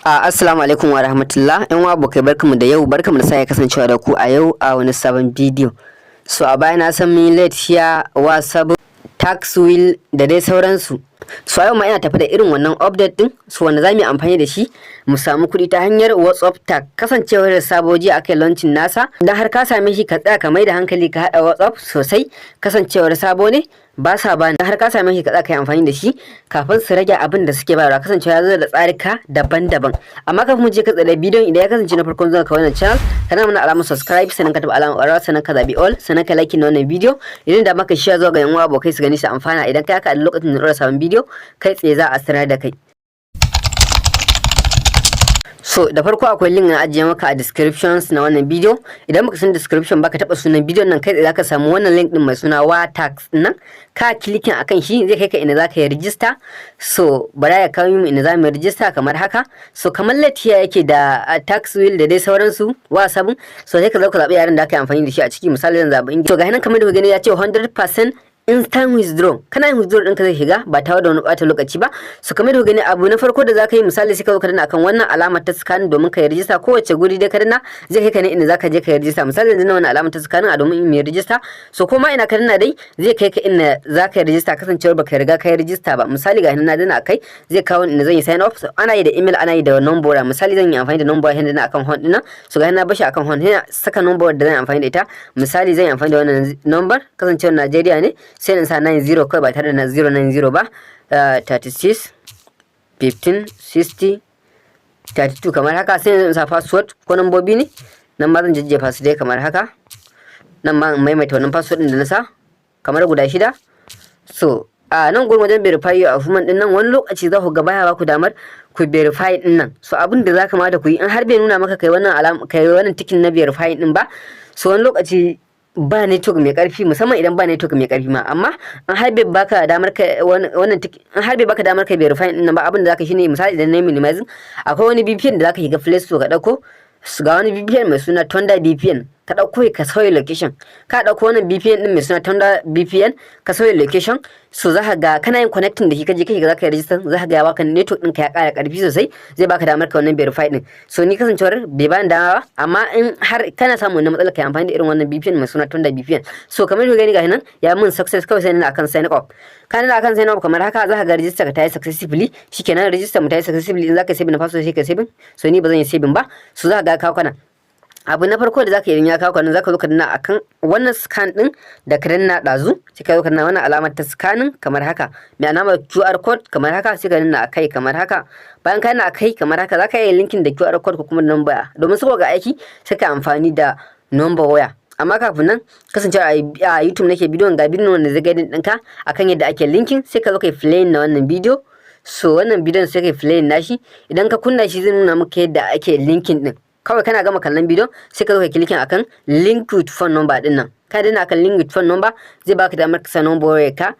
Assalamu alaikum wa rahmatullah. Yan uwa abokai, barkamu da yau, barkamu da sake kasancewa da ku a yau a wani sabon bidiyo. So a baya na san mun late here, WhatsApp task wheel da dai sauransu. So a yau ma ina tafi da irin wannan update din, so wanda za mu yi amfani da shi mu samu kuɗi ta hanyar WhatsApp task. Kasancewar da sabo, jiya aka yi launching nasa. Dan har ka same shi, ka tsaya ka mai da hankali ka haɗa WhatsApp sosai. Kasancewar sabo ne, ba sa ba har ka same shi, ka tsaya ka yi amfani da shi kafin su rage abin da suke bayarwa, kasancewa ya zo da tsarika daban-daban. Amma kafin mu je ka tsare bidiyon, idan ya kasance na farkon zuwa ka wannan channel, kana mana alamar subscribe, sannan ka taɓa alamar ƙararrawa, sannan ka zabi all, sannan ka like na wannan bidiyo. Idan da maka share zuwa ga yan uwa abokai su gani su amfana. Idan kai haka, a lokacin da ɗora sabon bidiyo, kai tsaye za a sanar da kai. So da farko akwai link na ajiye maka a descriptions na wannan bidiyo. Idan baka san description ba, ka taba sunan bidiyon nan, kai tsaye zaka samu wannan link din mai suna WaTask nan. Ka clicking akan shi, zai kai ka inda zaka yi register. So bara ya kawo mu inda za mu register kamar haka. So kamar latiya yake da task wheel da dai sauransu wa sabon. So sai ka zo ka zabi yaren da aka yi amfani da shi a ciki. Misali, zan zabi English. So ga nan, kamar da kuka gani, ya ce 100% instant withdraw. Kana yin withdraw ɗinka zai shiga ba tare da wani ɓata lokaci ba. So kamar da gani, abu na farko da zaka yi, misali, sai ka zo ka danna akan wannan alamar ta scanning domin ka yi register. Kowace guri dai ka danna, zai kai ka ne inda zaka je ka yi register. Misali, yanzu na wannan alamar ta scanning a domin in yi register. So kuma ina ka danna dai, zai kai ka inda zaka yi register, kasancewar baka riga ka yi register ba. Misali, ga na danna akai, zai kawo inda zan yi sign up. So, ana yi da email, ana yi da number. Misali, zan yi amfani da number, sai danna akan hon ɗin nan. So ga na bashi akan hon, sai saka number da zan yi amfani da ita. Misali, zan yi amfani da wannan number, kasancewar Najeriya ne, sai in sa 90 kawai ba tare da na 090 ba, 36 15 60 32 kamar haka. Sai in sa password ko nambobi ne, nan ma zan jajjefa su dai kamar haka. Nan ma in maimaita wannan password din da na sa kamar guda shida. So a nan gurin wajen verify your human din nan, wani lokaci za ku ga baya ba ku damar ku verify din nan. So abin da za kamata ku yi, in har bai nuna maka kai wannan alam, kai wannan ticking na verify din ba, so wani lokaci ba network mai karfi, musamman idan ba network mai karfi ma. Amma in har bai baka damar ka wannan, in har bai baka damar ka verify din nan ba, abin da zaka shine, misali, idan na minimizing, akwai wani VPN da zaka shiga Play Store ka dauko. Ga wani VPN mai suna Thunder VPN, ka dauko ka sauya location. Ka dauko wannan VPN din mai suna Thunder VPN, ka sauya location. So za ka ga kana yin connecting da shi, kaje kai za ka yi register, za ka ga ya baka network ɗinka ya ƙara ƙarfi sosai, zai baka damar ka wannan verify din. So ni kasancewar bai bani dama ba, amma in har kana samun wannan matsalar, ka yi amfani da irin wannan VPN mai suna Thunder VPN. So kamar yadda gani, gashi nan ya mun success. Kawai sai na akan sign up. Kana da akan sign up kamar haka, za ka ga register ka ta yi successfully. Shikenan, register mu ta yi successfully. In za ka save na password, sai ka save. So ni ba zan yi saving ba. So za ka ga kawo kana abu na farko da zaka yi, ya kawo kana, zaka zo ka danna akan wannan scan din da ka danna dazu. Sai ka zo ka danna wannan alamar ta scanning kamar haka, mai alamar QR code kamar haka. Sai ka danna akai kamar haka. Bayan ka danna akai kamar haka, zaka yi linking da QR code ko kuma number. Domin saboda aiki, sai ka amfani da number waya. Amma kafin nan, kasancewa a YouTube nake bidiyon, ga bidiyon wanda zai guiding ɗinka akan yadda ake linking. Sai ka zo kai playing na wannan bidiyo. So wannan bidiyon, sai kai playing nashi. Idan ka kunna shi, zai nuna maka yadda ake linking din. Kawai kana gama kallon bidiyon, sai ka zo ka clicking akan link with phone number din nan. Ka danna akan link with phone number, zai baka damar ka sa number wayar ka.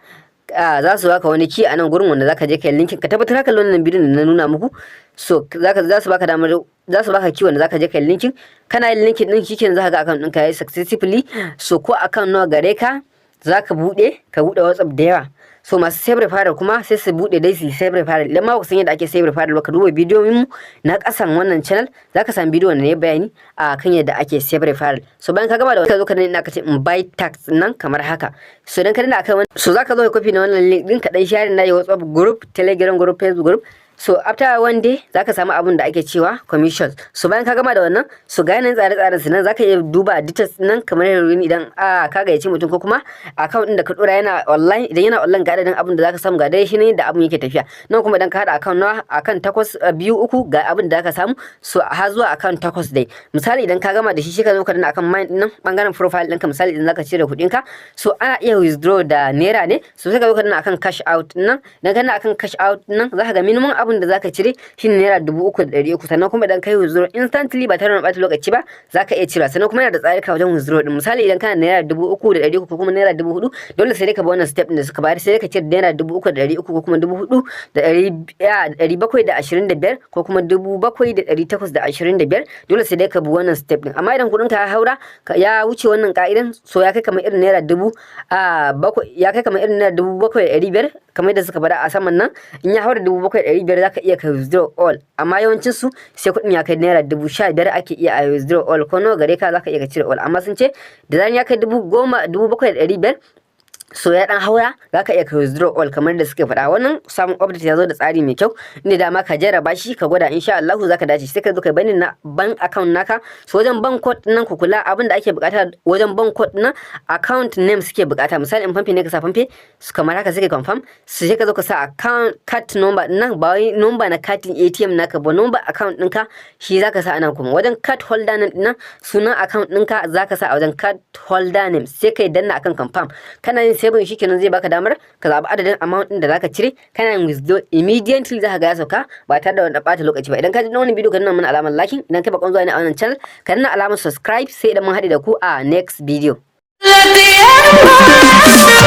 Za su baka wani key a nan gurin wanda zaka je ka yi linking. Ka tabbatar ka kallon wannan bidiyon da na nuna muku. So zaka za su baka damar, za su baka key wanda zaka je ka yi linking. Kana yin linking din, shikenan, zaka ga account ɗinka yayi successfully. So ko account nawa gare ka, zaka bude, ka bude WhatsApp da yawa. So masu save referral kuma, sai su bude dai su save referral. Idan ma ku san yadda ake save referral ba, ka duba bidiyoyin mu na kasan wannan channel, zaka samu bidiyo wanda ne bayani a kan yadda ake save referral. So bayan ka gama da, ka zo ka danna ka ce in buy task nan kamar haka. So idan ka danna akan, so zaka zo ka copy na wannan link din, ka dan share na WhatsApp group, Telegram group, Facebook group. So after one day, zaka samu abun da ake cewa commissions. So bayan ka gama da wannan, so ga yanayin tsare-tsaren su nan, zaka iya duba details nan kamar yadda idan a ka gayyaci mutum ko kuma account din da ka dora yana online. Idan yana online, ga adadin abun da zaka samu, ga dai shi ne da abun yake tafiya. Nan kuma, idan ka hada account nawa, akan takwas, biyu, uku, ga abun da zaka samu. So har zuwa account takwas dai. Misali, idan ka gama da shi, shi ka zo ka danna akan mine din nan, bangaren profile ɗinka. Misali, idan zaka cire kuɗin ka, so ana iya withdraw da naira ne. So sai ka zo ka danna akan cash out nan. Idan ka danna akan cash out nan, zaka ga minimum abun da zaka cire shine ₦3,300. Sannan kuma idan kai withdraw instantly, ba tare da ɓata lokaci ba, zaka iya cirewa. Sannan kuma yana da tsarika wajen withdraw din. Misali, idan kana ₦3,300 ko kuma ₦4,000, dole sai dai ka bi wannan step din da suka bayar. Sai dai ka cire ₦3,300 ko kuma 4,725 ko kuma 7,825. Dole sai dai ka bi wannan step din. Amma idan kuɗin ka ya haura, ya wuce wannan ka'idan, so ya kai kamar irin naira dubu a bakwai, ya kai kamar irin ₦7,500 kamar yadda suka faɗa a saman nan, in ya haura 7,500, zaka iya ka withdraw all, amma yawancin su sai kuɗin ya kai ₦15,000 ake iya a withdraw all. Ko nawa gare ka, zaka iya ka cire all, amma sun ce da zaran ya kai 10,000, 7,500, so ya dan haura, zaka iya ka withdraw all kamar da suke faɗa. Wannan samun update ya zo da tsari mai kyau, inda dama ka jarraba shi, ka gwada, insha Allah zaka dace. Sai ka zo kai binding na bank account naka. So wajen bank code nan, ku kula, abin da ake bukata wajen bank code nan, account name suke bukata. Misali, in PalmPay ne, ka sa PalmPay su kamar haka, sai ka confirm. Su sai ka zo ka sa account card number nan, ba wai number na katin ATM naka ba, number account ɗinka shi zaka sa anan. Kuma wajen card holder name nan, sunan account ɗinka zaka sa a wajen card holder name. Sai kai danna akan confirm. Kana yin saving, shikenan, zai baka damar ka zaɓi adadin amount ɗin da zaka cire. Kana yin withdraw, immediately zaka ga ya sauka ba tare da wani ɓata lokaci ba. Idan ka ji wannan bidiyo, ka nuna mana alamar liking. Idan kai bakon zuwa ne a wannan channel, ka danna alamar subscribe. Sai idan mun haɗe da ku a next video. Let the